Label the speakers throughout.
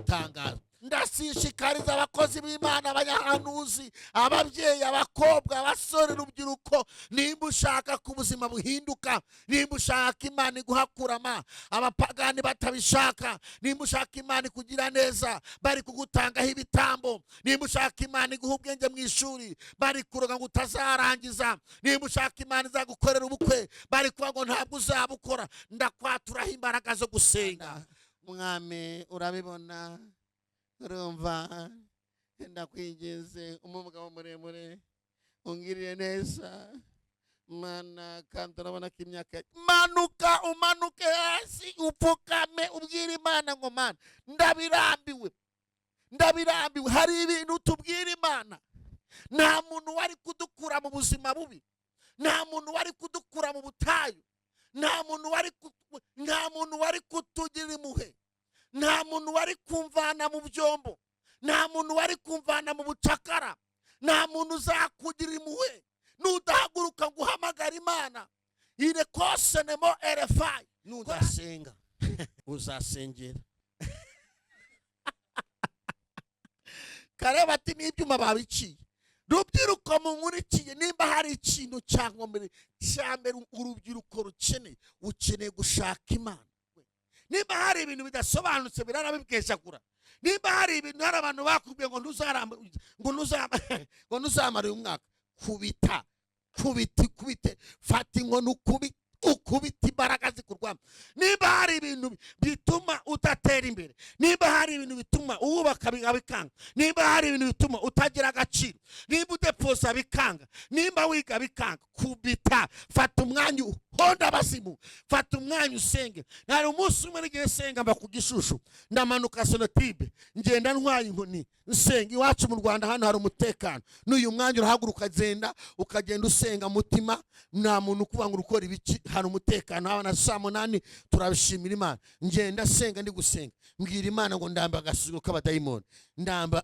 Speaker 1: Igitangaza. Ndashishikariza abakozi b'Imana, abanyahanuzi, ababyeyi, abakobwa, abasore, urubyiruko: nimba ushaka ko ubuzima buhinduka, nimba ushaka Imana iguhakurama abapagani batabishaka, nimba ushaka Imana ikugira neza bari kugutangaho ibitambo, nimba ushaka Imana iguha ubwenge mu ishuri bari kuroga ngo utazarangiza, nimba ushaka Imana izagukorera ubukwe bari kuvuga ngo ntabwo uzabukora, ndakwaturaho imbaraga zo gusenga. Mwami, urabibona, urumva, ndakwinginze, umugabo muremure, ungirire neza Mana. Kandi urabona ko imyaka, manuka, umanuke hasi, upfukame, ubwire Imana ngo: "Mana, ndabirambiwe, ndabirambiwe." Hari ibintu tubwira Imana. Nta muntu wari kudukura mu buzima bubi, nta muntu wari kudukura mu butayu, nta muntu wari kutugira impuhwe, nta muntu wari kumvana mu byombo, nta muntu wari kumvana mu bucakara. Nta muntu uzakugira impuhwe nudahaguruka ngo uhamagare Imana irekosenemo erefayi. Nudasenga uzasengera. Kareba ati n'ibyuma babiciye. Rubyiruko munkurikiye, nimba hari ikintu cyangwa mbere cya mbere urubyiruko rukeneye, ukeneye gushaka Imana. Nimba hari ibintu bidasobanutse birarabibwejagura, nimba hari ibintu, hari abantu bakubwiye ngo ntuzaramba, ngo ntuzamara uyu mwaka, kubita, kubita, kubite, fata inkoni ukubite, ukubita imbaraga zikurwamo. Nimba hari ibintu bituma udatera imbere, nimba hari ibintu bituma uwubaka bikanga, nimba hari ibintu bituma utagira agaciro, nimba udepoza bikanga, nimba wiga bikanga, kubita, fata umwanya uhonda abazimu, fata umwanya usenge. Hari umunsi umwe n'igihe nsenga mba ku Gishushu, ndamanuka Sonatube, ngenda ntwaye inkoni, nsenga. Iwacu mu Rwanda hano hari umutekano. N'uyu mwanya urahaguruka ukagenda, ukagenda usenga mutima, nta muntu ukuvuga ngo ukora ibiki. Hari umutekano haba na saa 8, turabishimira Imana. Ngenda senga, ndi gusenga mbwira Imana ngo ndamba agasuzuguro k'abadayimoni, ndamba.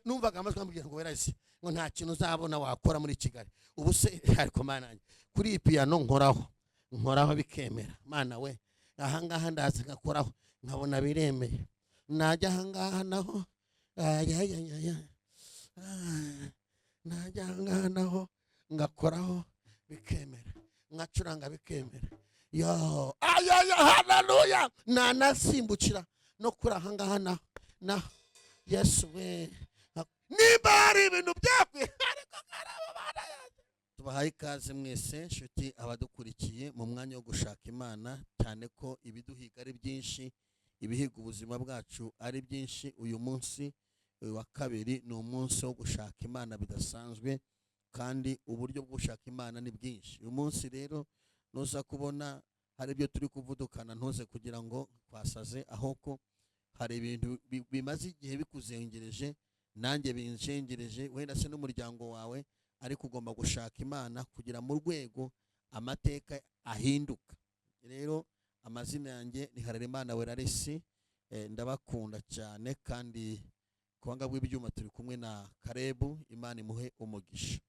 Speaker 1: Numvaga amajwi ambwira ngo werazi, ngo nta kintu uzabona wakora muri Kigali. Ubu se ariko Mana yanjye, kuri iyi piyano nkoraho, nkoraho bikemera. Mana we, ahangaha ndaza ngakoraho nkabona biremeye, najya ahangaha naho, ayayayaya, najya ahangaha naho ngakoraho bikemera, ngacuranga bikemera. Yo ayaya, haleluya! Nanasimbukira no kuri ahangaha naho naho. Yesu we, nimba hari ibintu byakwiye, ariko karaba Bana yanjye. Tubahaye ikaze mwese nshuti abadukurikiye mu mwanya wo gushaka Imana, cyane ko ibiduhiga ari byinshi, ibihiga ubuzima bwacu ari byinshi. Uyu munsi wa kabiri ni umunsi wo gushaka Imana bidasanzwe, kandi uburyo bwo gushaka Imana ni bwinshi. Uyu munsi rero nuza kubona hari ibyo turi kuvudukana, ntuze kugira ngo twasaze, ahubwo hari ibintu bimaze igihe bikuzengereje, nanjye binzengereje, wenda se n'umuryango wawe, ariko ugomba gushaka Imana kugira mu rwego amateka ahinduka. Rero amazina yanjye ni Harerimana Werarisi, ndabakunda cyane. Kandi ku buhanga bw'ibyuma turi kumwe na Karebu, Imana imuhe umugisha.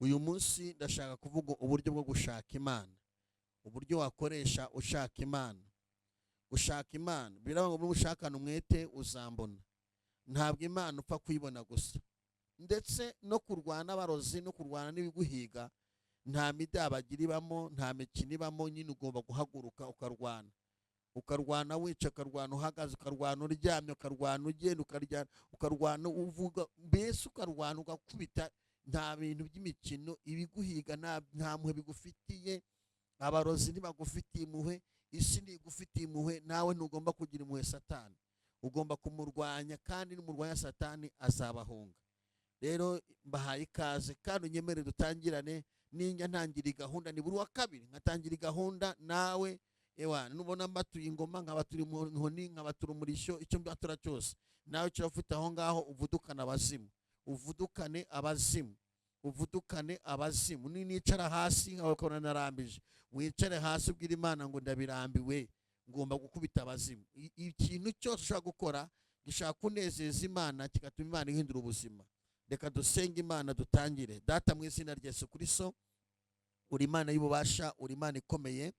Speaker 1: Uyu munsi ndashaka kuvuga uburyo bwo gushaka Imana, uburyo wakoresha ushaka Imana. Gushaka Imana biravuga ngo ushakane umwete uzambona. Ntabwo Imana upfa kuyibona gusa, ndetse no kurwana n'abarozi no kurwana n'ibiguhiga nta midabagira ibamo, nta mikino ibamo. Nyine ugomba guhaguruka ukarwana, ukarwana wica, ukarwana uhagaze, ukarwana uryamye, ukarwana ugenda, ukarwana uvuga, mbese ukarwana ugakubita. Nta bintu by'imikino. Ibiguhiga nta mpuhwe bigufitiye, abarozi ntibagufitiye impuhwe, isi ntigufitiye impuhwe, nawe ntugomba kugira impuhwe Satani. Ugomba kumurwanya, kandi n'umurwanya Satani azabahunga. Rero mbahaye ikaze, kandi unyemere dutangirane. Ninjya ntangira gahunda ni buri wa kabiri, nkatangira gahunda nawe. Ewa, nubona mbatuye ingoma, nkabatura inkoni, nkabatura umurishyo, icyo mbatura cyose nawe kirafite aho ngaho. Uvudukane abazimu, uvudukane abazimu, uvudukane abazimu. Nicara hasi nkabakora narambije, wicare hasi ubwire Imana ngo ndabirambiwe, ngomba gukubita abazimu. Ikintu cyose ushobora gukora gishaka kunezeza Imana, kigatuma Imana ihindura ubuzima. Reka dusenge Imana dutangire. Data, mu izina rya Yesu Kristo, uri Imana y'ububasha, uri Imana ikomeye,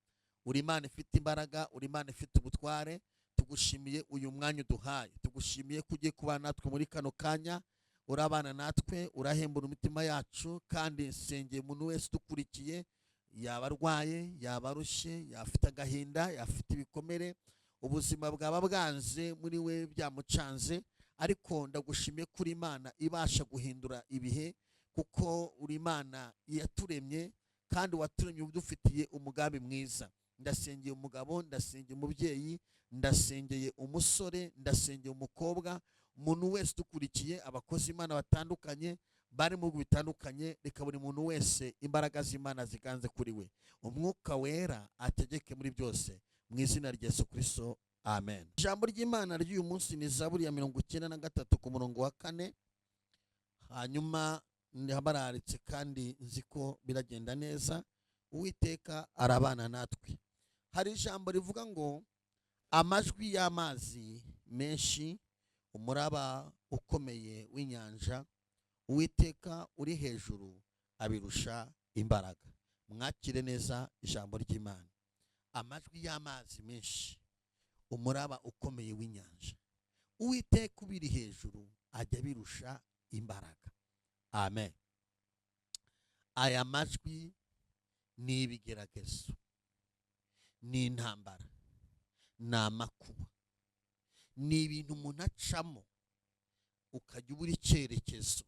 Speaker 1: uri Imana ifite imbaraga, uri Imana ifite ubutware. Tugushimiye ko uri Imana. Tugushimiye uyu mwanya uduhaye, tugushimiye ko ugiye kubana natwe muri kano kanya. Urabana natwe, urahembura imitima yacu. Kandi nsengeye umuntu wese udukurikiye, yaba arwaye, yaba arushye, yafite agahinda, yafite ibikomere, ubuzima bwaba bwanze muri we, byamucanze, ariko ndagushimiye ko uri Imana ibasha guhindura ibihe, kuko uri Imana yaturemye kandi waturemye udufitiye umugambi mwiza. Ndasengeye umugabo, ndasengeye umubyeyi, ndasengeye umusore, ndasengeye umukobwa, umuntu wese udukurikiye, abakozi Imana batandukanye bari mu bihugu bitandukanye. Reka buri muntu wese imbaraga z'Imana ziganze kuri we, Umwuka Wera ategeke muri byose, mu izina rya Yesu Kristo, amen. Ijambo ry'Imana ry'uyu munsi ni Zaburi ya 93 ku murongo wa 4. Hanyuma ndabararitse kandi nzi ko biragenda neza, Uwiteka arabana natwe. Hari ijambo rivuga ngo: "Amajwi y'amazi menshi, umuraba ukomeye w'inyanja, Uwiteka uri hejuru abirusha imbaraga." Mwakire neza ijambo ry'Imana. Amajwi y'amazi menshi, umuraba ukomeye w'inyanja, Uwiteka ubiri hejuru ajya abirusha imbaraga. Amen. Aya majwi ni ibigeragezo, ni intambara, ni amakuba, ni ibintu umuntu acamo ukajya ubura icyerekezo,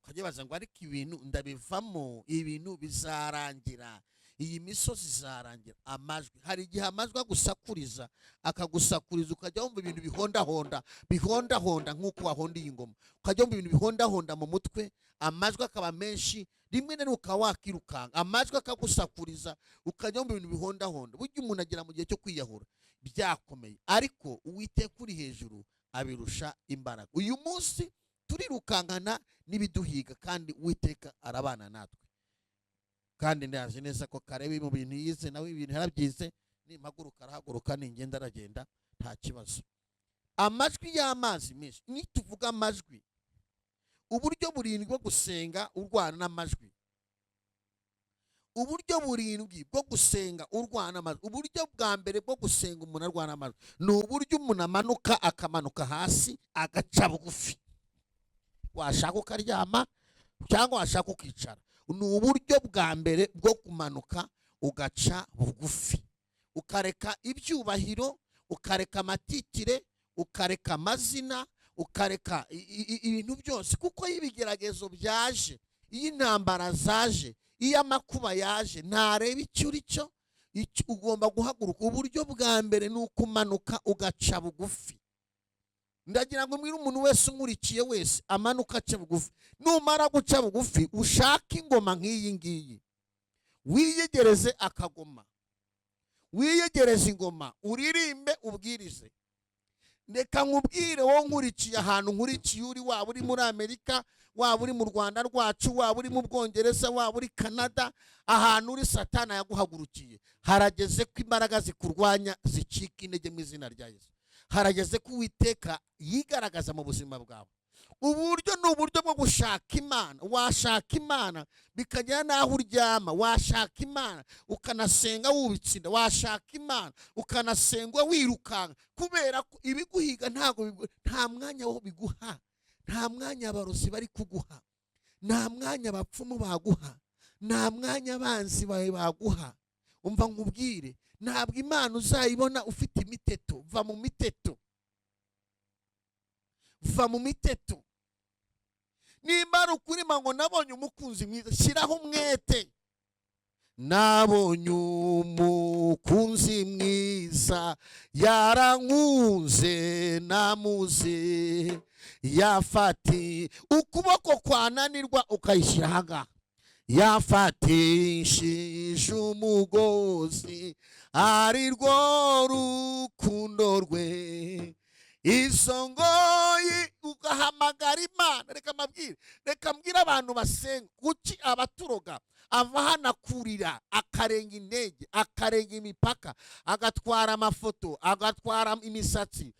Speaker 1: ukajya ubaza ngo: "Ariko ibintu ndabivamo? Ibintu bizarangira? Iyi misozi izarangira?" Amajwi, hari igihe amajwi agusakuriza, akagusakuriza, ukajya wumva ibintu bihondahonda, bihondahonda nk'uko wahonda iyi ngoma, ukajya wumva ibintu bihondahonda mu mutwe, amajwi akaba menshi, rimwe na rimwe ukaba wakirukanka, amajwi akagusakuriza, ukajya wumva ibintu bihondahonda. Burya umuntu agera mu gihe cyo kwiyahura byakomeye, ariko Uwiteka uri hejuru abirusha imbaraga. Uyu munsi turirukankana n'ibiduhiga, kandi Uwiteka arabana natwe. Kandi ndazi neza ko karebe mu bintu yize, nawe ibintu yarabyize. Nimpaguruka arahaguruka, ningenda aragenda, nta kibazo. Amajwi y'amazi menshi, nituvuga amajwi, uburyo burindwi bwo gusenga urwana n'amajwi, uburyo burindwi bwo gusenga urwana n'amajwi. Uburyo bwa mbere bwo gusenga umuntu arwana n'amajwi ni uburyo umuntu amanuka, akamanuka hasi, agaca bugufi. Washaka ukaryama cyangwa washaka ukicara. Ni uburyo bwa mbere bwo kumanuka ugaca bugufi, ukareka ibyubahiro, ukareka amatitire, ukareka amazina, ukareka ibintu byose, kuko iyo ibigeragezo byaje, iyo intambara zaje, iyo amakuba yaje, ntareba icyo uri cyo. Ugomba guhaguruka. Uburyo bwa mbere ni ukumanuka ugaca bugufi. Ndagira ngo mbwire umuntu wese unkurikiye wese amanuka ace bugufi. Numara guca bugufi, ushake ingoma nk'iyi ngiyi, wiyegereze akagoma, wiyegereze ingoma, uririmbe, ubwirize. Reka nkubwire wowe nkurikiye, ahantu nkurikiye uri, waba uri muri Amerika, waba uri mu Rwanda rwacu, waba uri mu Bwongereza, waba uri Canada, ahantu uri Satana yaguhagurukiye, harageze ko imbaraga zikurwanya zicika intege mu izina rya Yesu. Harageze ko Uwiteka yigaragaza mu buzima bwawe. Uburyo ni uburyo bwo gushaka Imana. Washaka Imana bikagera n'aho uryama, washaka Imana ukanasenga wubitse inda, washaka Imana ukanasengwa wirukanka, kubera ko ibiguhiga ntabwo nta mwanya wo biguha, nta mwanya abarozi bari kuguha, nta mwanya abapfumu baguha, nta mwanya abanzi bawe baguha. Umva nkubwire, ntabwo Imana uzayibona ufite imiteto. Va mu miteto, va mu miteto. Nimba ari ukurima ngo: "Nabonye umukunzi mwiza", shyiraho umwete. Nabonye umukunzi mwiza, yarankunze, namuze yafati ukuboko kwananirwa ukayishyira ahangaha, yafatishije umugozi, ari rwo rukundo rwe, izo ngoyi. Ugahamagara Imana. Reka mbabwire, reka mbwire abantu basenga. Kuki abaturoga ava hano akurira, akarenga intege, akarenga imipaka, agatwara amafoto, agatwara imisatsi?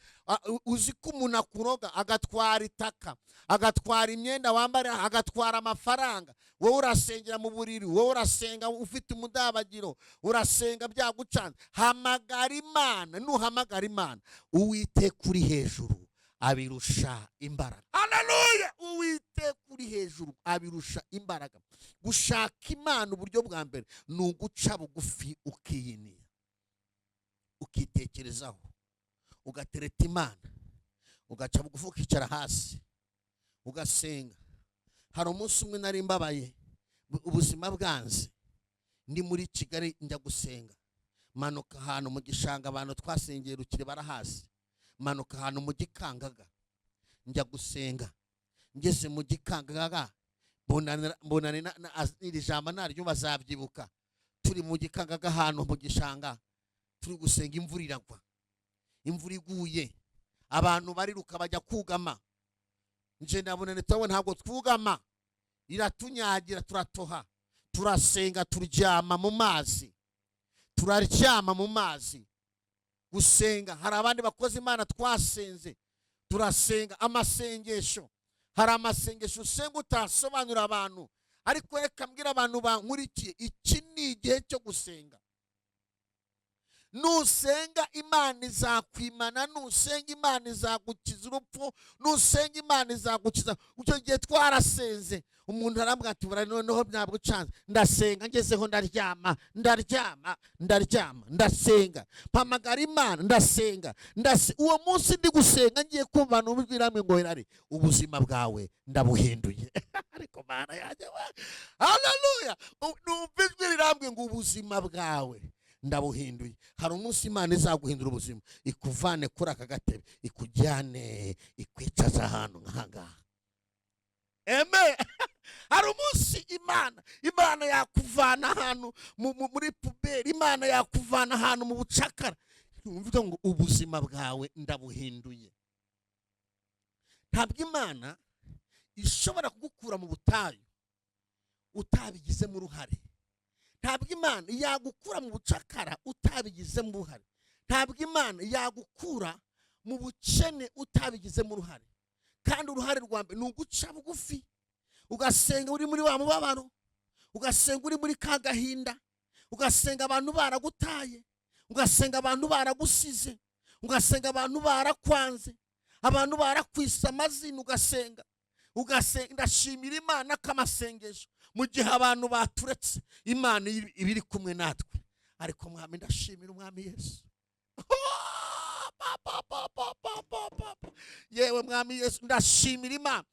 Speaker 1: Uzi ko umuntu akuroga agatwara itaka, agatwara imyenda wambara, agatwara amafaranga? Wowe urasengera mu buriri, wowe urasenga ufite umudabagiro, urasenga byagucanze. Hamagara Imana. Nuhamagara Imana, Uwiteka uri hejuru abirusha imbaraga. Haleluya! Uwiteka uri hejuru abirusha imbaraga. Gushaka Imana, uburyo bwa mbere ni uguca bugufi, ukiyiniya, ukitekerezaho, ugatereta Imana, ugaca bugufi, ukicara hasi, ugasenga. Hari umunsi umwe nari mbabaye, ubuzima bwanze, ndi muri Kigali, njya gusenga, manuka ahantu mu gishanga. Abantu twasengeye Rukiri barahazi. Manuka ahantu mu Gikangaga njya gusenga. Ngeze mu Gikangaga mbonana iri jambo naryo bazabyibuka. Turi mu Gikangaga, ahantu mu gishanga, turi gusenga, imvura iragwa. Imvura iguye, abantu bariruka bajya kugama. Nje ndabona turabona ntabwo twugama, iratunyagira, turatoha. Turasenga, turyama mu mazi, turaryama mu mazi gusenga. Hari abandi bakozi Imana twasenze, turasenga amasengesho. Hari amasengesho usenga utasobanurira abantu, ariko reka mbwira abantu bankurikiye, iki ni igihe cyo gusenga. Nusenga, Imana izakwimana. Nusenga, Imana izagukiza urupfu. Nusenga, Imana izagukiza. Icyo gihe twarasenze, umuntu arambwira ati: "Bura noneho ntabwo ucanze." Ndasenga, ngezeho ndaryama, ndaryama, ndaryama. Ndasenga, mpamagara Imana, ndasenga. Uwo munsi ndi gusenga, ngiye kumva numva ngo: "Irari, ubuzima bwawe ndabuhinduye." Ariko Mana yanjye we, haleluya! Numva ijwi rirambwiye ngo: "Ubuzima bwawe ndabuhinduye." Hari umunsi Imana izaguhindura ubuzima, ikuvane kuri aka gatebe, ikujyane, ikwicaza ahantu nk'ahangaha. Eme, hari umunsi Imana yakuvana ahantu muri poubelle, Imana yakuvana ahantu mu bucakara. Uvuga ngo: "Ubuzima bwawe ndabuhinduye." Ntabwo Imana ishobora kugukura mu butayu utabigizemo uruhare. Ntabwo Imana yagukura mu bucakara utabigizemo uruhare. Ntabwo Imana yagukura mu bukene utabigizemo uruhare. Kandi uruhare rwa mbere ni uguca bugufi, ugasenga uri muri wa mubabaro, ugasenga uri muri ka gahinda, ugasenga abantu baragutaye, ugasenga abantu baragusize, ugasenga abantu barakwanze, abantu barakwise amazina, ugasenga, ugasenga. Ndashimira Imana ko amasengesho, mu gihe abantu baturetse, Imana iba iri kumwe natwe. Ariko Mwami, ndashimira Umwami Yesu. Pa, pa, pa, pa, pa, pa, pa, pa. Yewe Mwami Yesu, ndashimira Imana.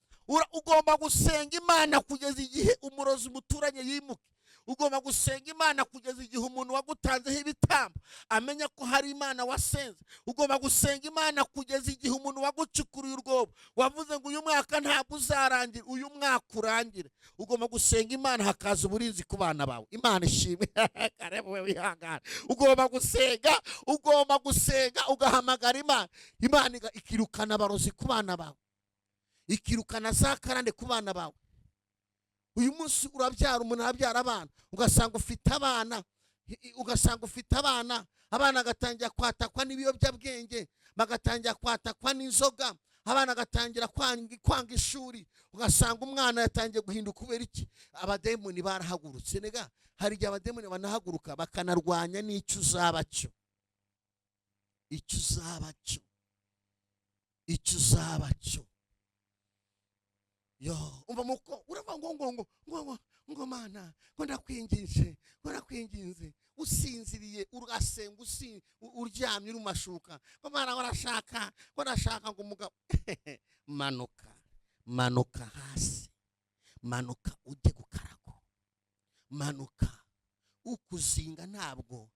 Speaker 1: Ugomba gusenga Imana kugeza igihe umurozi umuturanye yimuke. Ugomba gusenga Imana kugeza igihe umuntu wagutanzeho ibitambo amenya ko hari Imana wasenze. Ugomba gusenga Imana kugeza igihe umuntu wagucukuriye urwobo, wavuze ngo uyu mwaka ntabwo uzarangira, uyu mwaka urangire. Ugomba gusenga Imana hakaza uburinzi ku bana bawe. Imana ishimwe. Karibu we, wihangane. Ugomba gusenga, ugomba gusenga, ugahamagara Imana. Imana ikirukana abarozi ku bana bawe, ikirukana za karande ku bana bawe. Uyu munsi urabyara, umuntu arabyara abana, ugasanga ufite abana, ugasanga ufite abana, abana bagatangira kwatakwa n'ibiyobyabwenge, bagatangira kwatakwa n'inzoga, abana bagatangira kwanga ishuri, ugasanga umwana yatangiye guhinduka. Kubera iki? Abademoni barahagurutse. Nega hari igihe abademoni banahaguruka bakanarwanya n'icyo uzaba cyo, icyo uzaba cyo, icyo uzaba cyo. Yo, umva muko uravuga ngo: "Mana, ngo ndakwinginze, ngo ndakwinginze." Usinziriye, urasenga, uryamye, uri mu mashuka, ngo: "Mana, ngo ndashaka, ngo ndashaka, ngo umugabo." Manuka, manuka hasi, manuka ujye ku karago, manuka. Ukuzinga ntabwo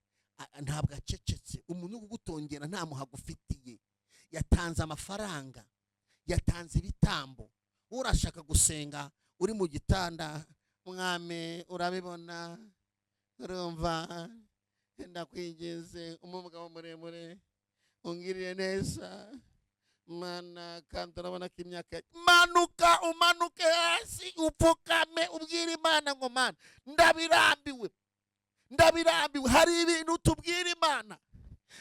Speaker 1: acecetse. Umuntu uri kugutongera nta muhago ufitiye, yatanze amafaranga, yatanze ibitambo. Urashaka gusenga uri mu gitanda: "Mwami, urabibona, urumva, ndakwinginze, umugabo muremure, ungirire neza." Mana, kandi urabona ko imyaka. Manuka, umanuke hasi, upfukame, ubwire Imana ngo: "Mana, ndabirambiwe, ndabirambiwe." Hari ibintu tubwira Imana.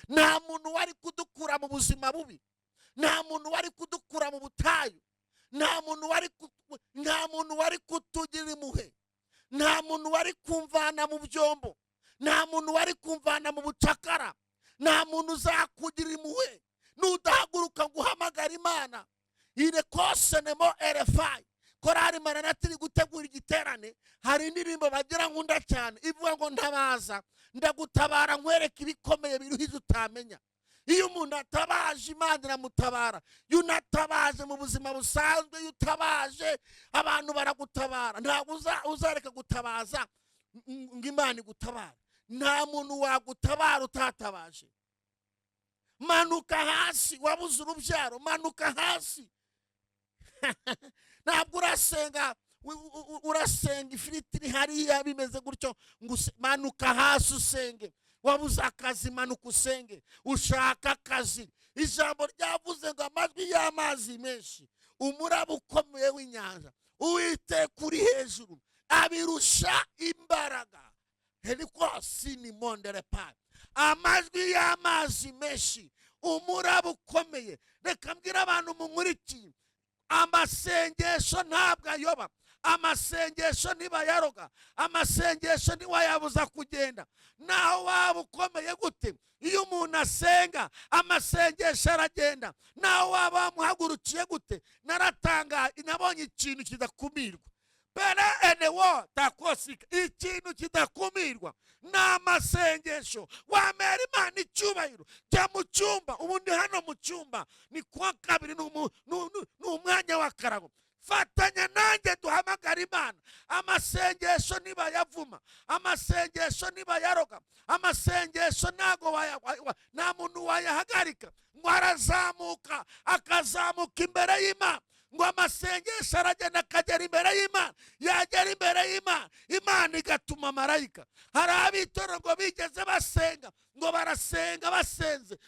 Speaker 1: Nta muntu wari kudukura mu buzima bubi, nta muntu wari kudukura mu butayu, nta muntu wari kutugira impuhwe, nta muntu wari kumvana mu byombo, nta muntu wari kumvana mu bucakara. Nta muntu uzakugira impuhwe nudahaguruka ngo uhamagare Imana. Irekosenemo erefayi. Korari Maranatha iri gutegura igiterane. Hari indirimbo bagira nkunda cyane ivuga ngo: "Ntabaza, ndagutabara, nkwereke ibikomeye biruhije utamenya." Iyo umuntu atabaje, Imana iramutabara. Iyo unatabaje mu buzima busanzwe, iyo utabaje, abantu baragutabara. Ntabwo uzareka gutabaza ngo Imana igutabare. Nta muntu wagutabara utatabaje. Manuka hasi. Wabuze urubyaro, manuka hasi. Ntabwo urasenga, urasenga ifiriti iri hariya bimeze gutyo ngo manuka hasi usenge. Wabuze akazi, manuka usenge, ushaka akazi. Ijambo ryavuze ngo: "Amajwi y'amazi menshi, umuraba ukomeye w'inyanja, Uwiteka uri hejuru abirusha imbaraga." Herikosi mondere pa. Amajwi y'amazi menshi, umuraba ukomeye. Reka mbwire abantu munkurikiye: amasengesho ntabwo ayoba, amasengesho ntibayaroga, amasengesho ntiwayabuza kugenda. Naho waba ukomeye gute, iyo umuntu asenga, amasengesho aragenda, naho waba wamuhagurukiye gute. Naratangaye, nabonye ikintu kidakumirwa pere enewo takosika. Ikintu kidakumirwa ni amasengesho. Wamera Imana icyubahiro. Jya mu cyumba. Ubundi hano mu cyumba ni kuwa kabiri, ni umwanya w'akarago. Fatanya nanjye duhamagara Imana. Amasengesho ntibayavuma, amasengesho ntibayaroga, amasengesho ntago nta muntu wayahagarika. Ngo arazamuka, akazamuka imbere y'Imana. Ngo amasengesho aragenda akagera imbere y'Imana, yagera imbere y'Imana, Imana igatuma marayika. Hari abitorero ngo bigeze basenga, ngo barasenga, basenze,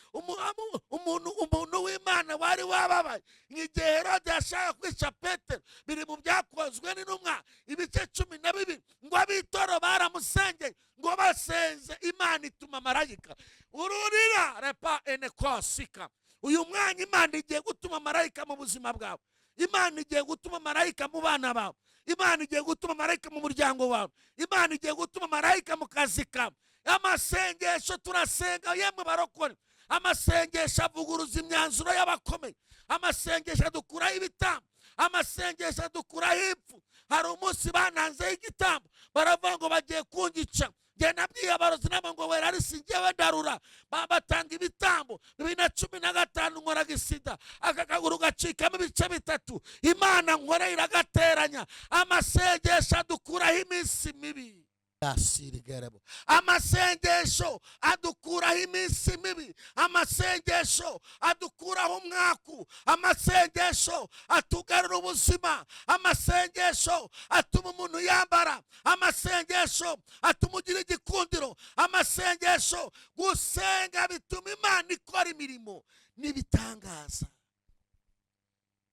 Speaker 1: umuntu w'Imana wari wababaye igihe Herode yashaka kwica Petero, biri mu Byakozwe n'Intumwa ibice 12. Ngo abitoro baramusengeye, ngo basenze, Imana ituma marayika. Ururira repa enekosika. Uyu mwanya Imana igiye gutuma marayika mu buzima bwawe, Imana igiye gutuma marayika mu bana bawe, Imana igiye gutuma marayika mu muryango wawe, Imana igiye gutuma marayika mu kazi kawe. Amasengesho turasenga, yemwe barokore, amasengesho avuguruza imyanzuro y'abakomeye, amasengesho adukuraho ibitambo, amasengesho adukuraho ipfu. Hari umunsi bananzeho igitambo, baravuga ngo bagiye kungica. Njye nabwiye abarozi nabo ngo wera ari si njyewe, ndarura. Batanga ibitambo. 2015 nkoraga isida, aka kaguru gacikamo ibice bitatu, Imana nkora iragateranya. Amasengesho adukuraho iminsi mibi. Yasirigarabo. Amasengesho adukuraho iminsi mibi, amasengesho adukuraho umwaku, amasengesho atugarura ubuzima, amasengesho atuma umuntu yambara, amasengesho atuma ugira igikundiro. Amasengesho, gusenga bituma Imana ikora imirimo n'ibitangaza.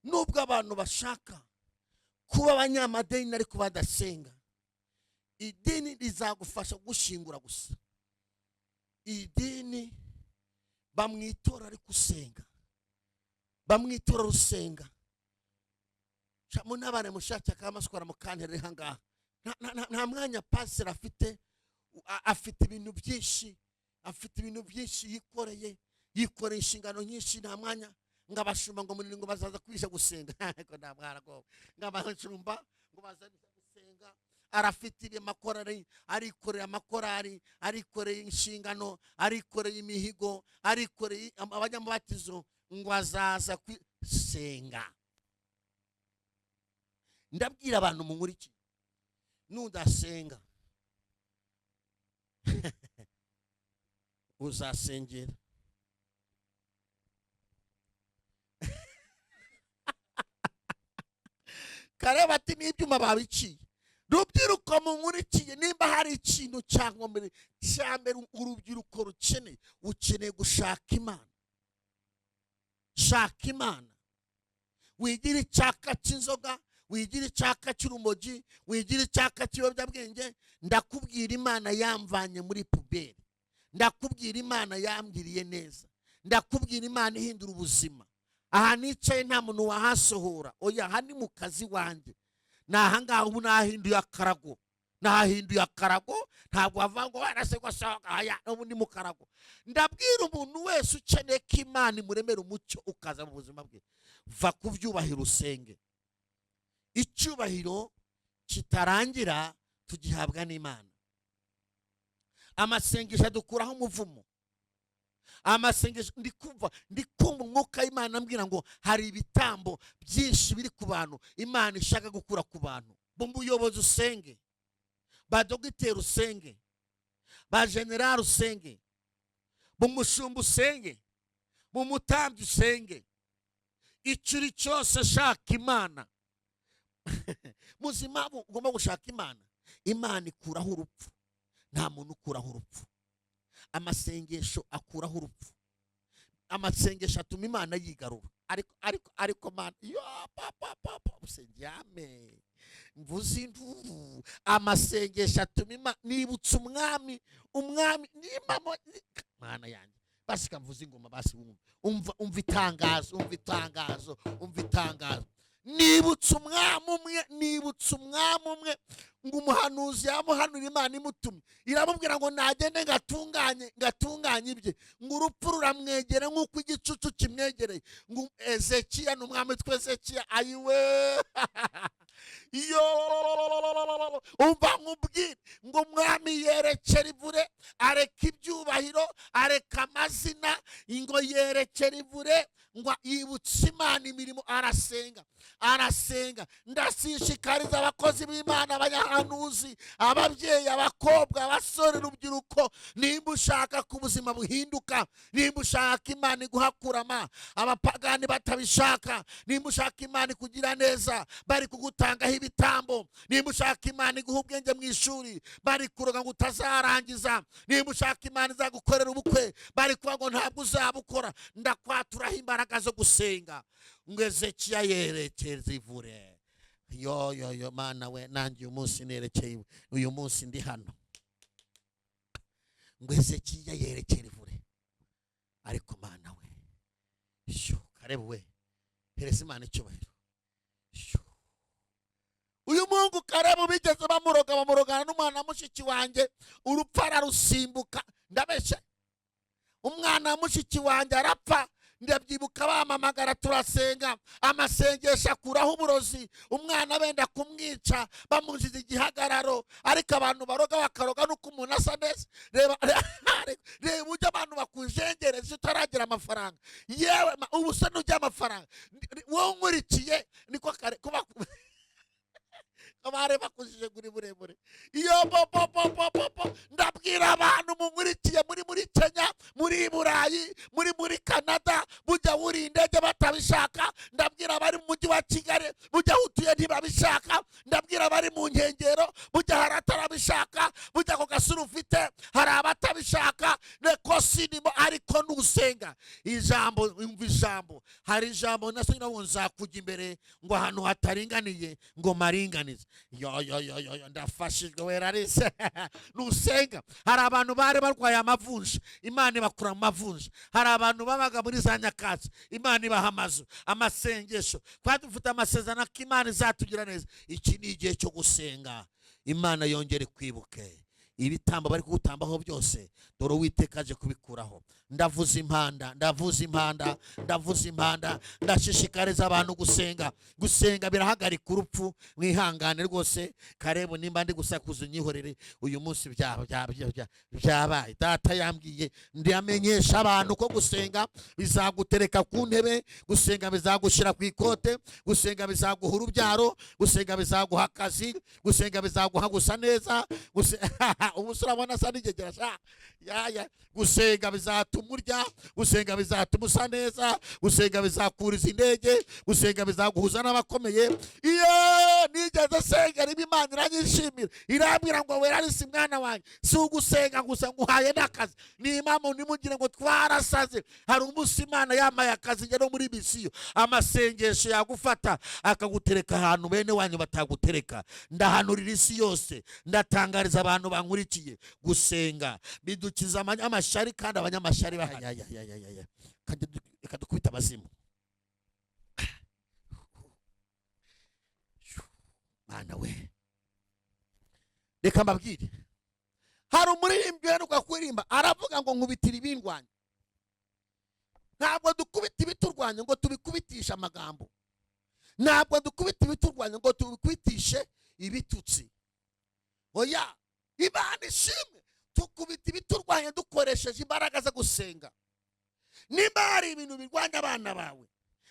Speaker 1: Nubwo abantu bashaka kuba abanyamadini ariko badasenga, idini rizagufasha gushingura gusa. Idini bamwitora ariko usenga, bamwitora rusenga. Munabane mushake akamaswara mukanterere ahangaha. Nta mwanya pasiteri afite, afite ibintu byinshi, afite ibintu byinshi yikoreye, yikoreye inshingano nyinshi. Nta mwanya ngo abashumba ngo munini ngo bazaza kwigisha gusenga. Ariko nta mwaragowe ngo abashumba ngo bazaza gusenga. Arafite ibi amakorari, arikoreye amakorari, arikoreye inshingano, arikoreye imihigo, arikoreye abanyamubatizo, ngo azaza kwisenga. Ndabwira abantu munkurikiye: nudasenga uzasengera. Kareba ati n'ibyuma babiciye. Rubyiruko munkurikiye, nimba hari ikintu cyangwa mbere cya mbere urubyiruko rukeneye, ukeneye gushaka Imana. Shaka Imana, wigira icyaka cy'inzoga, wigira icyaka cy'urumogi, wigira icyaka cy'ibiyobyabwenge. Ndakubwira Imana yamvanye muri poubelle, ndakubwira Imana yambwiriye neza, ndakubwira Imana ihindura ubuzima. Aha nicaye nta muntu wahasohora. Oya, aha ni mu kazi wanjye, ni ahangaha. Ubu nahinduye akarago, nahinduye akarago. Ntabwo wavuga ngo warase sohoka. Aya, ubu ni mu karago. Ndabwira umuntu wese ukeneye ko Imana imuremera umucyo ukaza mu buzima bwe, va ku byubahiro usenge. Icyubahiro kitarangira tugihabwa n'Imana. Amasengesho adukuraho umuvumo. Amasengesho, ndi kumva umwuka w'Imana ambwira ngo hari ibitambo byinshi biri ku bantu Imana ishaka gukura ku bantu. Mu buyobozi usenge, ba dogiteri usenge, ba generali usenge, mu mushumba usenge, mu mutambyi usenge, icyo uri cyose shaka Imana. Muzi impamvu ugomba gushaka Imana? Imana ikuraho urupfu. Nta muntu ukuraho urupfu. Amasengesho akuraho urupfu. Amasengesho atuma Imana yigarura. Ariko Mana yo papa papa usengeyame mvuze induru. Amasengesho atuma Imana, nibutse umwami nimamo. Mana yanjye, basi kamvuze ingoma, basi wumva, umva, umva itangazo, umva itangazo, umva itangazo. Nibutse umwami umwe, nibutse umwami umwe ngo umuhanuzi yamuhanura, Imana imutumye, iramubwira ngo nagende ngatunganye ibye, ngo urupfu ruramwegera nk'uko igicucu kimwegereye. Ngo Ezekiya ni umwami witwa Ezekiya. Ayiwe yo, umva nkubwire ngo umwami yerekera ivure, areka ibyubahiro, areka amazina, ngo yerekera ivure, ngo yibutse Imana imirimo, arasenga, arasenga. Ndashishikariza abakozi b'Imana, abanyahanuzi, ababyeyi, abakobwa, abasore, urubyiruko, nimba ushaka ko ubuzima buhinduka, nimba ushaka Imana iguhakurama abapagani batabishaka, nimba ushaka Imana ikugira neza bari kugutangaho ibitambo, nimba ushaka Imana iguha ubwenge mu ishuri bari kuroga ngo utazarangiza, nimba ushaka Imana izagukorera ubukwe bari kuvuga ngo ntabwo uzabukora, ndakwaturaho imbaraga zo gusenga. Ngo Ezekiya yerekeza ivure. Yo yo yo, Mana we, nanjye uyu munsi nerekeye, uyu munsi ndi hano. Ngo Ezekiya yerekera ivure. Ariko Mana we, shu Karebu we, hereza Imana icyubahiro. Shu, uyu muhungu Karebu bigeze bamuroga, bamurogana n'umwana wa mushiki wanjye, urupfu ararusimbuka. Ndabeshya? Umwana wa mushiki wanjye arapfa. Ndabyibuka bamamagara turasenga, amasengesho akuraho uburozi. Umwana benda kumwica, bamuziza igihagararo. Ariko abantu baroga, bakaroga nuko umuntu asa neza. Reba, reba ujya abantu bakujengereza utaragira amafaranga. Yewe, ubu se nujya amafaranga wowe unkurikiye niko kare kuba bari bakujije kuri burebure iyo bo bo bo bo bo bo. Ndabwira abantu munkurikiye muri Kenya, muri Burayi, muri Canada, bujya wuriye indege batabishaka. Ndabwira abari mu mujyi wa Kigali, bujya aho utuye ntibabishaka. Ndabwira abari mu nkengero, bujya hari atarabishaka, bujya ku gasura ufite hari abatabishaka. Reko sinimo, ariko nusenga ijambo, umva ijambo, hari ijambo nasomye ngo nzakujya imbere, ngo ahantu hataringaniye ngo maringanize. Yo yo yo yo yo, ndafashijwe werarise. Nusenga, hari abantu bari barwaye amavunja, Imana ibakura mu mavunja. Hari abantu babaga muri za nyakatsi, Imana ibaha amazu. Amasengesho, twari dufite amasezerano ko Imana izatugira neza. Iki ni igihe cyo gusenga, Imana yongere kwibuke ibitambo bari kugutambaho byose. Dore Uwiteka aje kubikuraho. Ndavuza impanda, ndavuza impanda, ndavuza impanda. Ndashishikariza abantu gusenga. Gusenga birahagarika urupfu. Mwihangane rwose. Karebu, nimba ndi gusakuza unyihorere. Uyu munsi byabaye. Data yambwiye ndamenyesha abantu ko gusenga bizagutereka ku ntebe, gusenga bizagushyira ku ikote, gusenga bizaguha urubyaro, gusenga bizaguha akazi, gusenga bizaguha gusa neza. Ubu se urabona asa n'ingegera sha? Ya, ya. Gusenga bizatuma Bizatuma urya, gusenga bizatuma usa neza, gusenga bizakuriza indege, gusenga bizaguhuza n'abakomeye. Iyo nigeze senga rimwe, Imana iranyishimira, irambwira ngo: "Werarisi mwana wanjye, si ugusenga gusa, nguhaye n'akazi." Ni impamvu ntimugire ngo twarasaze. Hari umunsi Imana yamaye akazi, njya no muri misiyo. Amasengesho yagufata akagutereka ahantu bene wanyu batagutereka. Ndahanurira isi yose, ndatangariza abantu bankurikiye: gusenga bidukiza amashyari, kandi abanyamashyari bahari. Reka dukubite abazimu. Mana we, reka mbabwire. Hari umuririmbyi uheruka kuririmba, aravuga ngo: "Nkubitira ibindwanya." Ntabwo dukubita ibiturwanya ngo tubikubitishe amagambo, ntabwo dukubita ibiturwanya ngo tubikubitishe ibitutsi. Oya, Imana ishimwe, tukubita ibiturwanya dukoresheje imbaraga zo gusenga. Nimba hari ibintu birwanya abana bawe,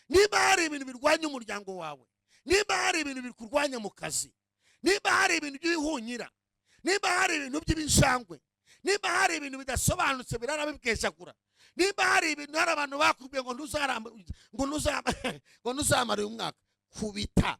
Speaker 1: nimba hari ibintu birwanya umuryango wawe, nimba hari ibintu bikurwanya mu kazi, nimba hari ibintu by'ibihunyira, nimba hari ibintu by'ibinjangwe, nimba hari ibintu bidasobanutse birara bibwejagura, nimba hari ibintu, hari abantu bakubwiye ngo ntuzaramba, ngo ntuzamara uyu mwaka, kubita,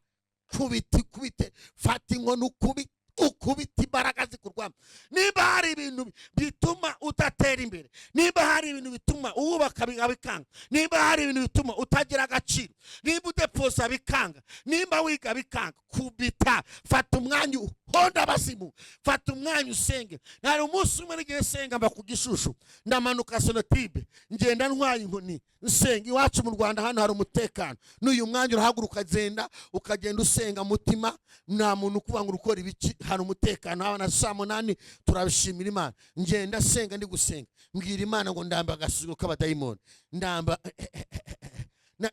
Speaker 1: kubita, kubite, fata inkoni ukubite, ukubita imbaraga zikurwanya. Nimba hari ibintu bituma udatera imbere, nimba hari ibintu bituma uwubaka bikanga, nimba hari ibintu bituma utagira agaciro, nimba udepoza bikanga, nimba wiga bikanga, kubita, fata umwanya uhonda abazimu, fata umwanya usenge. Hari umunsi umwe n'igihe nsenga mba ku Gishushu, ndamanuka Sonatube, ngenda ntwaye inkoni, nsenga. Iwacu mu Rwanda hano hari umutekano. N'uyu mwanya urahaguruka ukagenda, ukagenda usenga mutima, nta muntu ukuvuga ngo ukora ibiki. Hari umutekano haba na saa 8, turabishimira Imana. Ngenda senga, ndi gusenga mbwira Imana ngo: "Ndamba agasuzuguro k'abadayimoni, ndamba."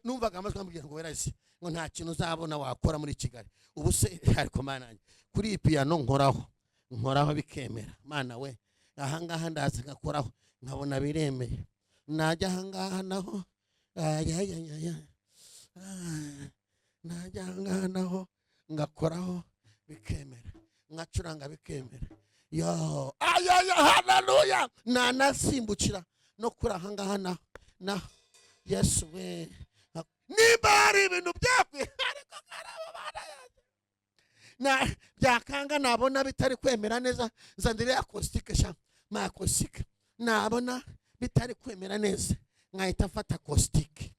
Speaker 1: Numvaga amajwi ambwira ngo: "Werazi," ngo, "nta kintu uzabona wakora muri Kigali." Ubu se ariko Mana yanjye, kuri iyi piyano nkoraho, nkoraho bikemera. Mana we, ahangaha ndaza ngakoraho nkabona biremeye, najya ahangaha naho, ayayayaya, najya ahangaha naho ngakoraho bikemera, nkacuranga bikemera. Yo ayaya, haleluya! Nanasimbukira no kuri ahangaha naho naho. Yesu we, nimba hari ibintu byakwe, ariko karaba bana yanjye na byakanga, nabona bitari kwemera neza, nzandire acoustique sha ma acoustique. Nabona bitari kwemera neza, nkahita mfata acoustique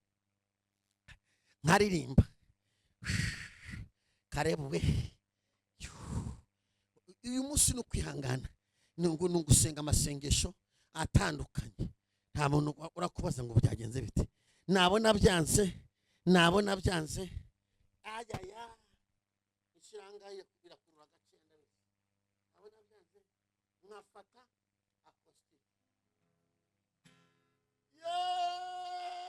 Speaker 1: nkaririmba. Karebu we, uyu munsi ni ukwihangana, ni ugusenga amasengesho atandukanye. Nta muntu urakubaza ngo byagenze bite. Nabona byanze, nabona byanze, ayaya, ishirangaye birakurura agacenda. Nabona byanze nkafata acoustique. Yeee!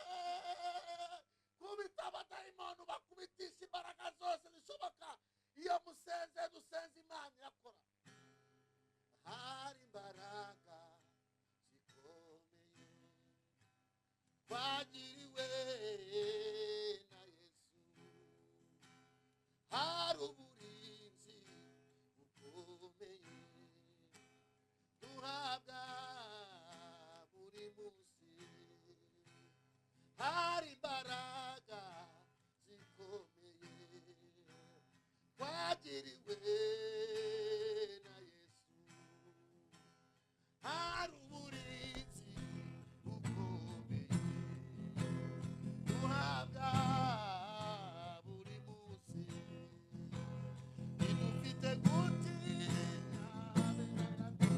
Speaker 1: Kubita abadayimoni, bakubitisha imbaraga zose zishoboka. Iyo musenze, dusenze, Imana irakora. Hari imbaraga zikomeye twagiriwe na Yesu, hari uburinzi bukomeye duhabwa buri munsi, hari imbaraga zikomeye twagiriwe na Yesu, hari uburinzi bukomeye duhabwa buri munsi. Ntidufite gutinya habe na gato,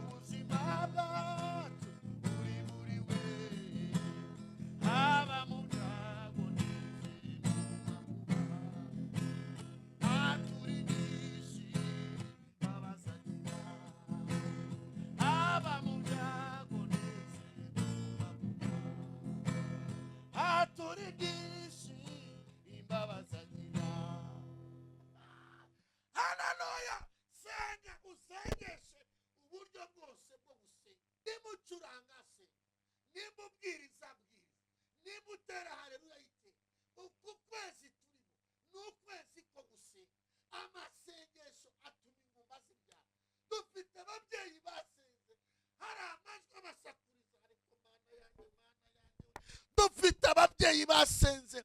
Speaker 1: ubuzima bwacu buri muri we, haba mu byago ndetse no mu makuba, aturigisha abazagira, haba mu byago ndetse no mu makuba, aturigisha imbabazi agira. Haleluya! Senga, usengeshe uburyo bwose bwo gusenga. Nimba ucuranga senga, nimba ubwiriza bwiriza, nimba utera haleluya yitera. Uku kwezi turimo ni ukwezi ko gusenga. Amasengesho atuma ingumba zibyara. Dufite ababyeyi basenze, hari amajwi. Dufite ababyeyi basenze,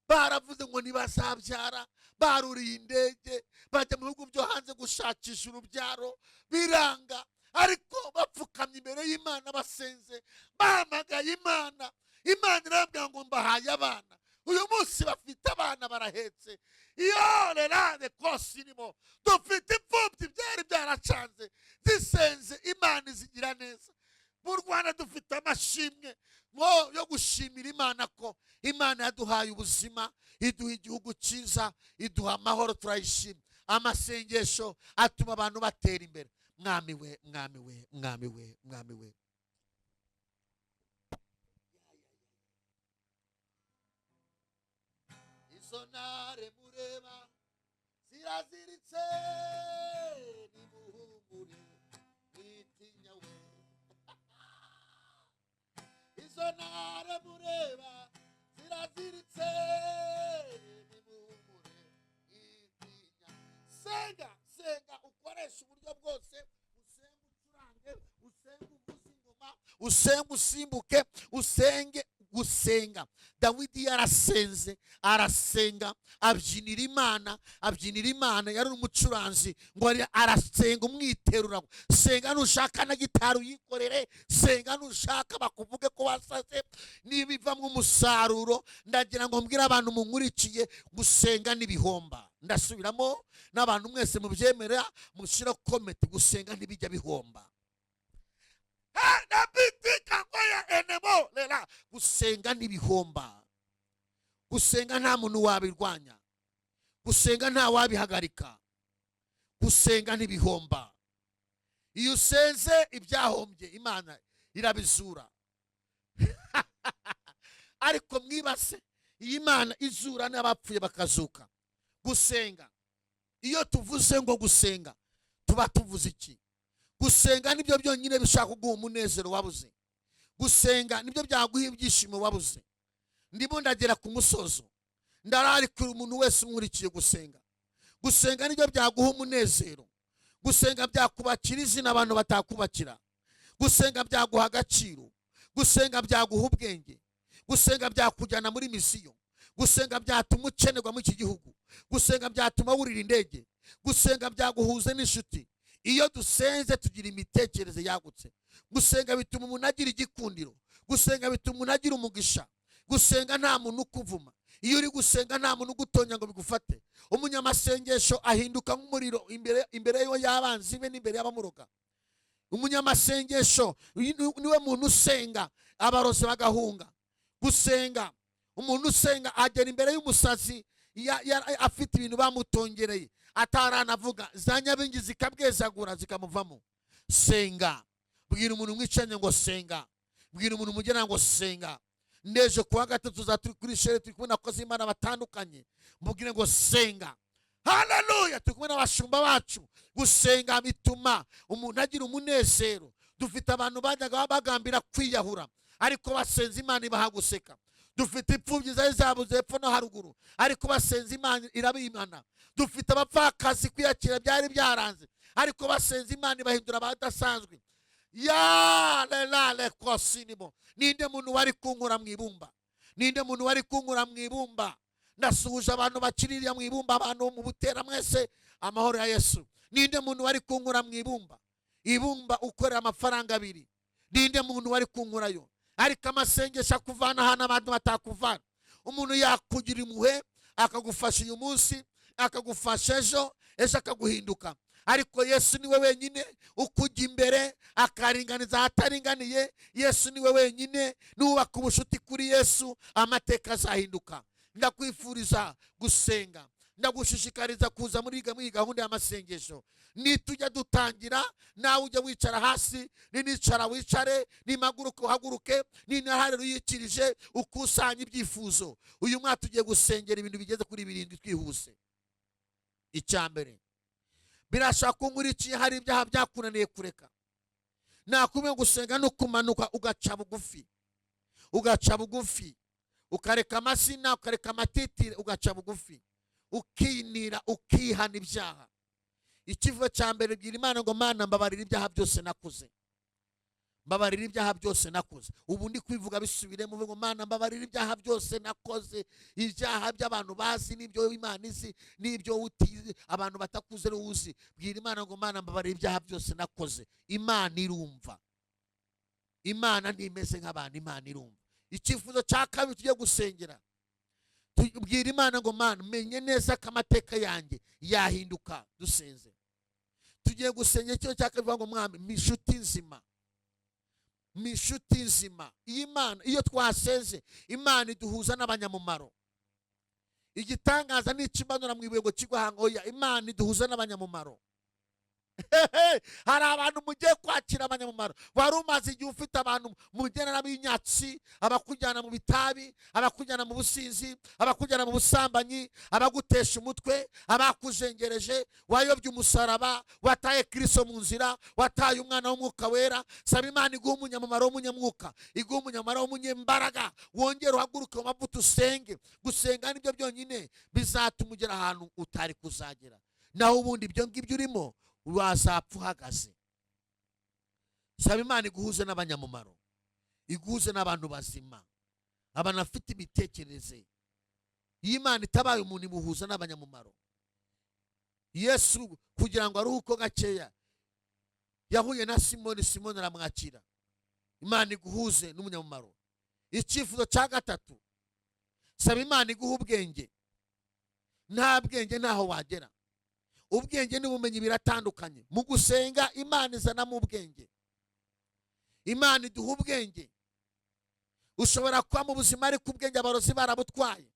Speaker 1: baravuze ngo ntibazabyara, baruriye indege bajya mu bihugu byo hanze gushakisha urubyaro, biranga. Ariko bapfukamye imbere y'Imana, basenze, bahamagaye Imana, Imana irababwira ngo mbahaye abana. Uyu munsi bafite abana, barahetse. Iyo rerane kose irimo. Dufite imfubyi byari byaracanze, zisenze Imana izigira neza. Mu Rwanda dufite amashimwe yo gushimira Imana ko Imana yaduhaye ubuzima, iduha igihugu cyiza, iduha amahoro, turayishima. Amasengesho atuma abantu batera imbere. Mwami we, Mwami we, Mwami we, Mwami we! Izo ntare mureba ziraziritse, nimuhumure, mwitinya we. Izo ntare mureba ziraziritse, nimuhumure, mwitinya. Senga, senga, ukoresha uburyo bwose. Usenge ucurange, usenge uvuze ingoma, usenge usimbuke, usenge. Gusenga, Dawidi yarasenze, arasenga, abyinira Imana, abyinira Imana. Yari umucuranzi ngo arasenga umwiterura. Senga, nushaka na gitari uyikorere. Senga, nushaka bakuvuge ko wasaze, nibivamo umusaruro. Ndagira ngo mbwire abantu munkurikiye, gusenga n'ibihomba. Ndasubiramo, n'abantu mwese mubyemera mushyira comment: gusenga ntibijya bihomba. Gusenga ntibihomba. Gusenga nta muntu wabirwanya. Gusenga nta wabihagarika. Gusenga ntibihomba. Iyo usenze, ibyahombye Imana irabizura. Ariko mwibase, iyi Imana izura n'abapfuye bakazuka. Gusenga, iyo tuvuze ngo gusenga, tuba tuvuze iki? Gusenga nibyo byonyine bishaka kuguha umunezero wabuze. Gusenga nibyo byaguha ibyishimo wabuze. Ndimo ndagera ku musozo. Ndararikira umuntu wese unkurikiye gusenga. Gusenga nibyo byaguha umunezero. Gusenga byakubakira izina abantu batakubakira. Gusenga byaguha agaciro. Gusenga byaguha ubwenge. Gusenga byakujyana muri mission. Gusenga byatuma ukenerwa muri iki gihugu. Gusenga byatuma wurira indege. Gusenga byaguhuza n'inshuti. Iyo dusenze tugira imitekerereze yagutse. Gusenga bituma umuntu agira igikundiro. Gusenga bituma umuntu agira umugisha. Gusenga nta muntu ukuvuma. Iyo uri gusenga nta muntu ugutonya ngo bigufate. Umunyamasengesho ahinduka nk'umuriro imbere y'abanzi be n'imbere y'abamuroga. Umunyamasengesho niwe muntu usenga abarozi bagahunga. Gusenga, umuntu usenga agera imbere y'umusazi afite ibintu bamutongereye, ataranavuga, za nyabingi zikabwezagura, zikamuvamo. Senga. Bwira umuntu mwicanye ngo senga. Bwira umuntu mugena ngo senga. Ndejo kuwa gatatu tuzaba turi kuri shere, turi kumwe n'abakozi b'Imana batandukanye. Mubwire ngo senga. Haleluya! Turi kumwe n'abashumba bacu. Gusenga bituma umuntu agira umunezero. Dufite abantu bajyaga bagambira kwiyahura, ariko basenze Imana ibaha guseka. Dufite imfubyi zari zabuze hepfo no haruguru, ariko basenze Imana irabimana. Dufite abapfakazi kwiyakira byari byaranze, ariko basenze Imana ibahindura abadasanzwe. Ya lelale kosinimo. Ninde muntu wari kunkura mu ibumba? Ninde muntu wari kunkura mu ibumba? Ndasuhuje abantu bakiririya mu ibumba, abantu mu Butera mwese, amahoro ya Yesu. Ninde muntu wari kunkura mu ibumba? Ibumba ukorera amafaranga 2, ninde muntu wari kunkurayo? Ariko amasengesho akuvana ahantu abantu batakuvana. Umuntu yakugira impuhwe akagufasha uyu munsi, akagufasha ejo, ejo akaguhinduka. Ariko Yesu niwe wenyine ukujya imbere akaringaniza ahataringaniye. Yesu niwe wenyine. Nubaka ubucuti kuri Yesu, amateka azahinduka. Ndakwifuriza gusenga. Ndagushishikariza kuza muri iyi gahunda y'amasengesho. Nitujya dutangira, nawe ujya wicara hasi, ninicara wicare, nimpaguruke uhaguruke, ninahare uyikirije, ukusanye ibyifuzo. Uyu mwaka tugiye gusengera ibintu bigeze kuri 7 twihuse. Icya mbere, birashobora ko nkurikiye hari ibyaha byakunaniye kureka. Nakubwiye gusenga no kumanuka ugaca bugufi, ugaca bugufi, ukareka amazina, ukareka amatitire, ugaca bugufi, ukinira, ukihana ibyaha. Ikivugo cya mbere, bwira Imana ngo Mana, mbabarira ibyaha byose nakoze. Mbabarira ibyaha byose nakoze. Ubu ndi kwivuga, bisubiremo, uvuge ngo: "Mana, mbabarira ibyaha byose nakoze." Ibyaha by'abantu bazi n'ibyo Imana izi n'ibyo utizi, abantu batakuze uzi. Bwira Imana ngo: "Mana, mbabarira ibyaha byose nakoze." Imana irumva. Imana ntimeze nk'abantu, Imana irumva. Icyifuzo cya kabiri tugiye gusengera, tubwira Imana ngo: "Mana, menye neza ko amateka yanjye yahinduka dusenze." Tugiye gusengera icyo cya kabiri ngo: "Mwami, mpa inshuti nzima, mpa inshuti nzima." Iyi Imana, iyo twasenze, Imana iduhuza n'abanyamumaro. Igitangaza ni ikimanura mu ibuye ngo kigwe ahantu. Oya, Imana iduhuza n'abanyamumaro. Hari abantu mugiye kwakira abanyamumaro. Wari umaze igihe ufite abantu mugendana b'inyatsi, abakujyana mu bitabi, abakujyana mu businzi, abakujyana mu busambanyi, abagutesha umutwe, abakuzengereje. Wayobye umusaraba, wataye Kristo mu nzira, wataye umwana w'Umwuka Wera. Saba Imana iguhe umunyamumaro w'umunyamwuka, iguhe umunyamumaro w'umunyembaraga, wongere uhaguruke mu mavuta, usenge. Gusenga nibyo byonyine bizatuma ugera ahantu utari kuzagera. Naho ubundi ibyo ngibyo urimo, wazapfa uhagaze. Saba Imana iguhuze n'abanyamumaro, iguhuze n'abantu bazima, abantu bafite imitekerereze. Iyo Imana itabaye umuntu, imuhuza n'abanyamumaro. Yesu, kugira ngo aruhuko gakeya, yahuye na Simoni, Simoni aramwakira. Imana iguhuze n'umunyamumaro. Icyifuzo cya gatatu, saba Imana iguha ubwenge. Nta bwenge ntaho wagera. Ubwenge n'ubumenyi biratandukanye. Mu gusenga, Imana izanamo ubwenge. Imana iduha ubwenge. Ushobora kuba mu buzima ariko ubwenge abarozi barabutwaye,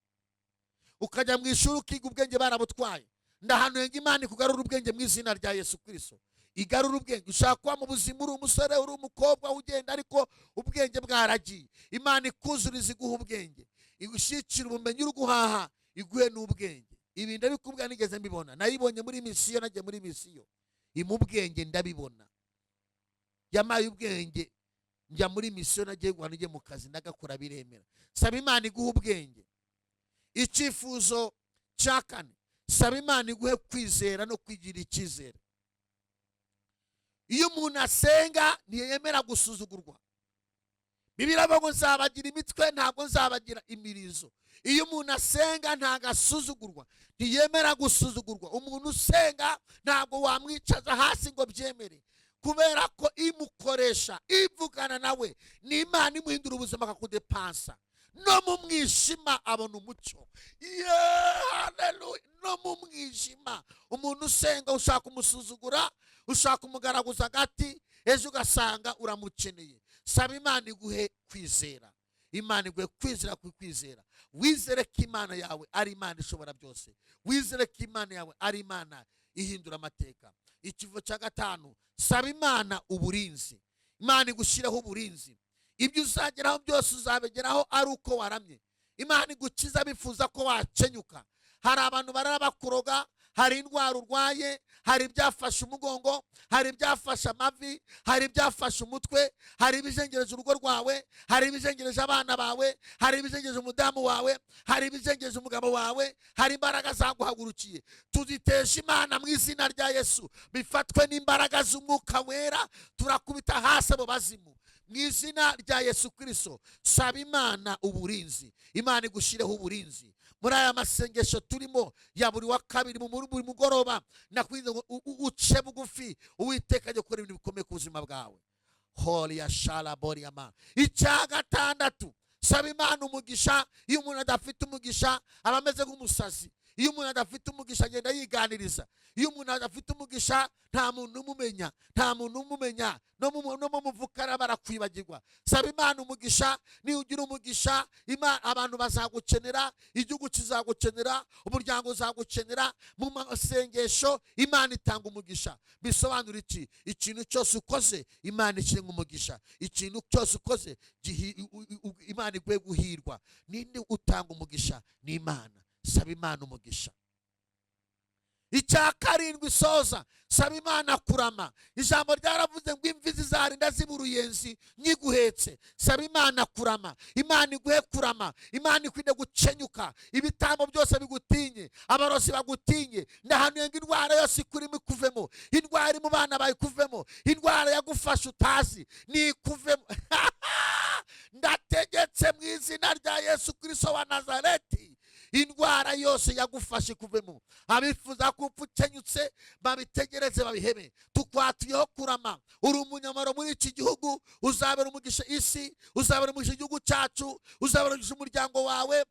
Speaker 1: ukajya mu ishuri ukiga, ubwenge barabutwaye. Ndahanuye ngo Imana ikugarura ubwenge mu izina rya Yesu Kirisito, igarura ubwenge. Ushobora kuba mu buzima uri umusore, uri umukobwa, ugenda ariko ubwenge bwaragiye. Imana ikuzuriza, iguha ubwenge, igushyikira ubumenyi uri guhaha, iguhe n'ubwenge. Ibi ndabikubwira nigeze mbibona. Nayibonye muri misiyo, nagiye muri misiyo, imu ubwenge, ndabibona. Yamaye ubwenge njya muri misiyo, nagiye guhana, njye mu kazi ndagakora, biremera. Saba Imana iguha ubwenge. Icyifuzo cya kane, saba Imana iguhe kwizera no kwigirira icyizere. Iyo umuntu asenga ntiyemera gusuzugurwa. Bibiliya iravuga ngo: "Nzabagira imitwe, ntabwo nzabagira imirizo." Iyo umuntu asenga ntabwo asuzugurwa, ntiyemera gusuzugurwa. Umuntu usenga ntabwo wamwicaza hasi ngo byemere, kubera ko imukoresha, ivugana nawe, ni Imana imuhindura ubuzima, akakudepansa. No mu mwijima abona umucyo. Haleluya! No mu mwijima, umuntu usenga ushaka kumusuzugura, ushaka kumugaraguza agati, ejo ugasanga uramukeneye. Saba Imana iguhe kwizera, Imana iguhe kwizera. Ku kwizera, wizere ko Imana yawe ari Imana ishobora byose, wizere ko Imana yawe ari Imana ihindura amateka. Ikivo cya gatanu, saba Imana uburinzi. Imana igushyiraho uburinzi. Ibyo uzageraho byose uzabigeraho ari uko waramye. Imana igukiza bifuza ko wakenyuka. Hari abantu barara bakuroga, hari indwara urwaye, hari ibyafashe umugongo, hari ibyafashe amavi, hari ibyafashe umutwe, hari ibizengereje urugo rwawe, hari ibizengereje abana bawe, hari ibizengereje umudamu wawe, hari ibizengereje umugabo wawe, hari imbaraga zaguhagurukiye. Tuzitesha Imana mu izina rya Yesu, bifatwe n'imbaraga z'Umwuka Wera. Turakubita hasi abo bazimu mu izina rya Yesu Kirisito. Saba Imana uburinzi, Imana igushyireho uburinzi. Muri aya masengesho turimo ya buri wa kabiri, mu buri mugoroba, nakwinze ngo uce bugufi, Uwiteka ajya gukora ibintu bikomeye ku buzima bwawe. Horiya shara boriyama. Icya gatandatu, saba Imana umugisha. Iyo umuntu adafite umugisha aba ameze nk'umusazi. Iyo umuntu adafite umugisha agenda yiganiriza. Iyo umuntu adafite umugisha nta muntu umumenya, nta muntu umumenya, no mu muvukara barakwibagirwa. Saba Imana umugisha. Niba ugira umugisha, abantu bazagukenera, igihugu kizagukenera, umuryango uzagukenera. Mu masengesho Imana itanga umugisha. Bisobanura iki? Ikintu cyose ukoze, Imana ishyire umugisha. Ikintu cyose ukoze, Imana iguhe guhirwa. Ninde utanga umugisha? Ni Imana. Saba Imana umugisha. Icya karindwi, soza, saba Imana kurama. Ijambo ryaravuze ngo imvi zizarinda ziba uruyenzi nyiguhetse. Saba Imana kurama, Imana iguhe kurama, Imana ikwiriye gukenyuka, ibitambo byose bigutinye, abarozi bagutinye. Ndahanuye ngo indwara yose ikurimo ikuvemo, indwara iri mu bana bayikuvemo, indwara yagufashe utazi nikuvemo. Ndategetse mu izina rya Yesu Kristo wa Nazareti, indwara yose yagufashe kuvemo. Abifuza ko upfa ukenyutse babitegereze, babihebe. Tukwatuyeho kurama. Uri umunyamaro muri iki gihugu, uzabera umugisha isi, uzabera umugisha igihugu cyacu, uzabera umugisha umuryango wawe,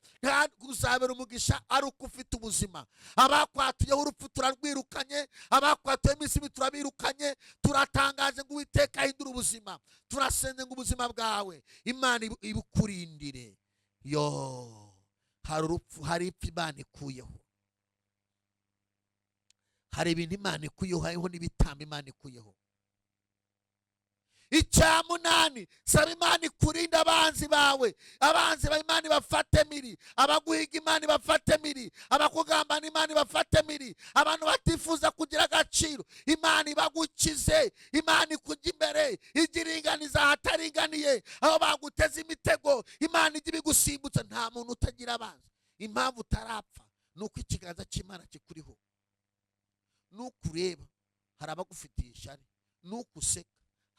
Speaker 1: uzabera umugisha ari uko ufite ubuzima. Abakwatuyeho urupfu turarwirukanye, abakwatuyeho iminsi mibi turabirukanye. Turatangaje ngo Uwiteka ahindure ubuzima. Turasenze ngo ubuzima bwawe Imana ibukurindire. Yo, hari urupfu, hari ipfa Imana ikuyeho, hari ibintu Imana ikuyeho, hariho n'ibitambo Imana ikuyeho. Icya munani, saba Imana ikurinda abanzi bawe. Abanzi ba Imana ibafate miri, abaguhiga Imana ibafate miri, abakugambana Imana ibafate miri, abantu batifuza kugira agaciro Imana ibagukize. Imana ikujya imbere, ijya iringaniza ahataringaniye, aho baguteze imitego Imana ijya ibigusimbutsa. Nta muntu utagira abanzi. Impamvu utarapfa ni uko ikiganza cy'Imana kikuriho. Nuko ureba hari abagufitiye ishyari, nuko useka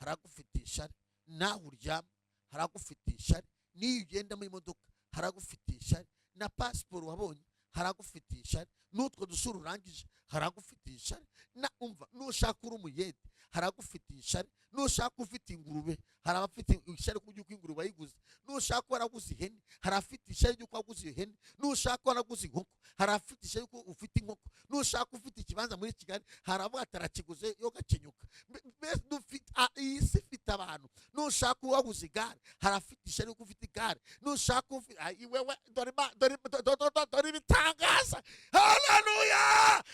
Speaker 1: hari abagufitiye ishyari, nawe uryama hari abagufitiye ishyari, n'iyo ugenda mu imodoka hari abagufitiye ishyari, na pasiporo wabonye hari abagufitiye ishyari, n'utwo dusura urangije hari abagufitiye ishyari. Na umva, nushaka uri umuyede hari abagufitiye ishyari, nushaka ufite ingurube hari abafite ishyari ry'uko ingurube wayiguze, nushaka waraguze ihene hari abafite ishyari ry'uko waguze iyo hene, nushaka waraguze inkoko hari abafite ishyari ry'uko ufite inkoko, nushaka ufite ikibanza muri Kigali hari abavuga ati arakiguze yo gakenyuka. Iyi si ifite abantu. Nushaka waguze igare hari abafite ishyari ry'uko ufite igare, nushaka ufite wewe. Dore dore dore ibitangaza! Haleluya!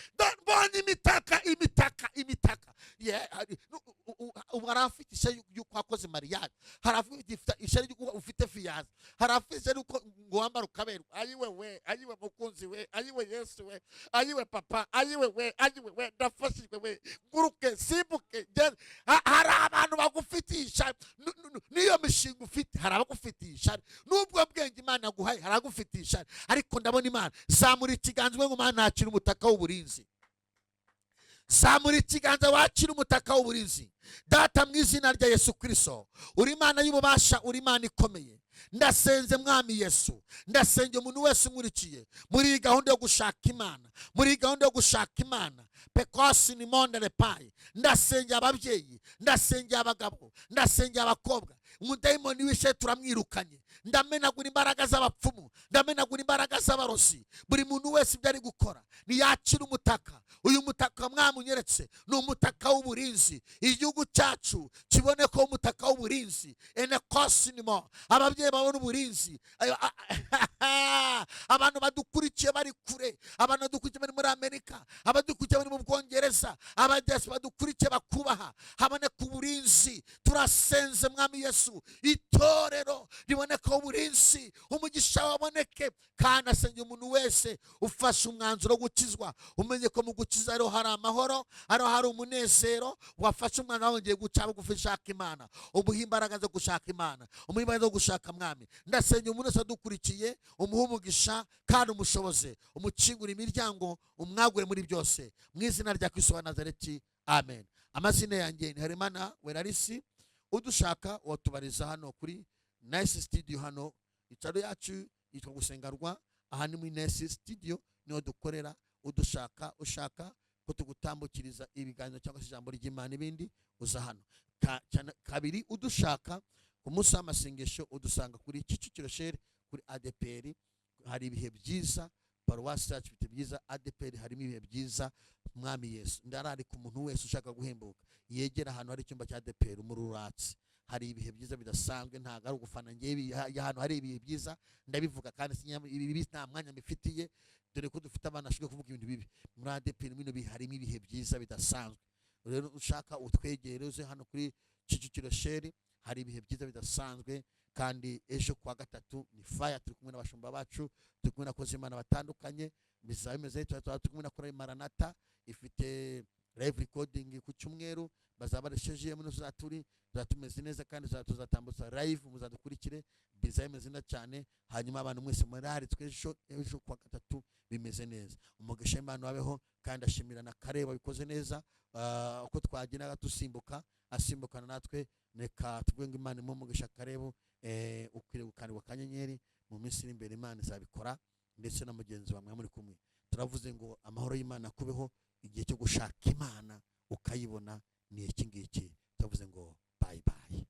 Speaker 1: Mbonye imitaka, imitaka, imitaka. Ubu hari abafite ishyari ry'uko wakoze mariage, hari abafite ishyari ry'uko ufite fiancé, hari abafite ishyari ry'uko ngo wambara ukaberwa. Ayiwe we, ayiwe mukunzi we, ayiwe Yesu we, ayiwe papa, ayiwe we, ayiwe we, ndafashijwe we. Nguruke, simbuke. Hari abantu bagufitiye ishyari. N'iyo mishinga ufite hari abagufitiye ishyari, n'ubwo bwenge Imana yaguhaye hari abagufitiye ishyari. Ariko ndabona Imana, zamura ikiganza ngo Imana nakira umutaka w'uburinzi. Zamura ikiganza wakira umutaka w'uburinzi. Data, mu izina rya Yesu Kristo, uri Imana y'ububasha, uri Imana ikomeye. Ndasenze, Mwami Yesu, ndasenge umuntu wese unkurikiye muri iyi gahunda yo gushaka Imana, muri iyi gahunda yo gushaka Imana pekosi ni monde repayi. Ndasengera ababyeyi, ndasengera abagabo, ndasengera abakobwa. Umudayimoni wishe turamwirukanye. Ndamenagura imbaraga z'abapfumu, ndamenagura imbaraga z'abarozi. Buri muntu wese ibyo ari gukora ntiyakira umutaka. Uyu mutaka mwamunyeretse ni umutaka w'uburinzi. Igihugu cyacu kibone ko umutaka w'uburinzi enekosinimo, ababyeyi babona uburinzi. Abantu badukurikiye bari kure, abantu badukurikiye bari muri Amerika, abadukurikiye bari mu Bwongereza, abadesi badukurikiye bakubaha, haboneka uburinzi. Turasenze, Mwami Yesu, itorero riboneka uburinzi, umugisha waboneke. Kandi asengera umuntu wese ufashe umwanzuro wo gukizwa. Umenye ko mu gukiza ariho hari amahoro, ariho hari umunezero. Wafashe umwana wongeye guca bugufi, ushaka Imana, umuha imbaraga zo gushaka Imana, umuha imbaraga zo gushaka Mwami. Ndasengera umuntu wese adukurikiye, umuhe umugisha kandi umushoboze, umukingure imiryango, umwagure muri byose, mu izina rya Kristo wa Nazareti, amen. Amazina yanjye ni Harimana Werarisi. Udushaka watubariza hano kuri Nice Studio. Hano icaro yacu yitwa Gusengarwa. Aha ni muri Nice Studio, niho dukorera. Udushaka, ushaka ko tugutambukiriza ibiganiro cyangwa se ijambo ry'Imana n'ibindi, uza hano. Kabiri, udushaka ku munsi w'amasengesho udusanga kuri Kicukiro Shell, kuri ADEPR. Hari ibihe byiza, paruwasi yacu ifite byiza, ADEPR harimo ibihe byiza. Mwami Yesu, ndararika umuntu wese ushaka guhembuka yegera ahantu hari icyumba cya ADEPR mu Ruratsi. Hari ibihe byiza bidasanzwe. Ntabwo ari ugufana ngewe, ahantu hari ibihe byiza ndabivuga, kandi ibi bibi nta mwanya mbifitiye, dore ko dufite abana bashinzwe kuvuga ibintu bibi. Muri ADEPR bino bihe harimo ibihe byiza bidasanzwe. Rero ushaka utwegere, uze hano kuri Kicukiro Shell, hari ibihe byiza bidasanzwe. Kandi ejo kuwa gatatu ni fire, turi kumwe n'abashumba bacu, turi kumwe n'abakozi b'Imana batandukanye. Bizaba bimeze, tuba turi kumwe na korali Maranata, ifite live recording ku cyumweru, bazaba bareshejemo. Tuzaturi tuzaba tumeze neza kandi tuzatambutsa live, muzadukurikire, bizaba bimeze neza cyane. Hanyuma abantu mwese muraritswe ejo kuwa gatatu, bimeze neza. Umugisha w'Imana wabeho, kandi ashimira na Kareba bikoze neza. Uko twagendaga dusimbuka, asimbukana natwe. Reka tuvuge ngo Imana imuhe umugisha. Karebu, ukwiriye gukandwa akanyenyeri mu minsi iri imbere, Imana izabikora, ndetse na mugenzi wawe muri kumwe. Turavuze ngo amahoro y'Imana akubeho. Igihe cyo gushaka Imana ukayibona ni iki ngiki. Turavuze ngo bye bye.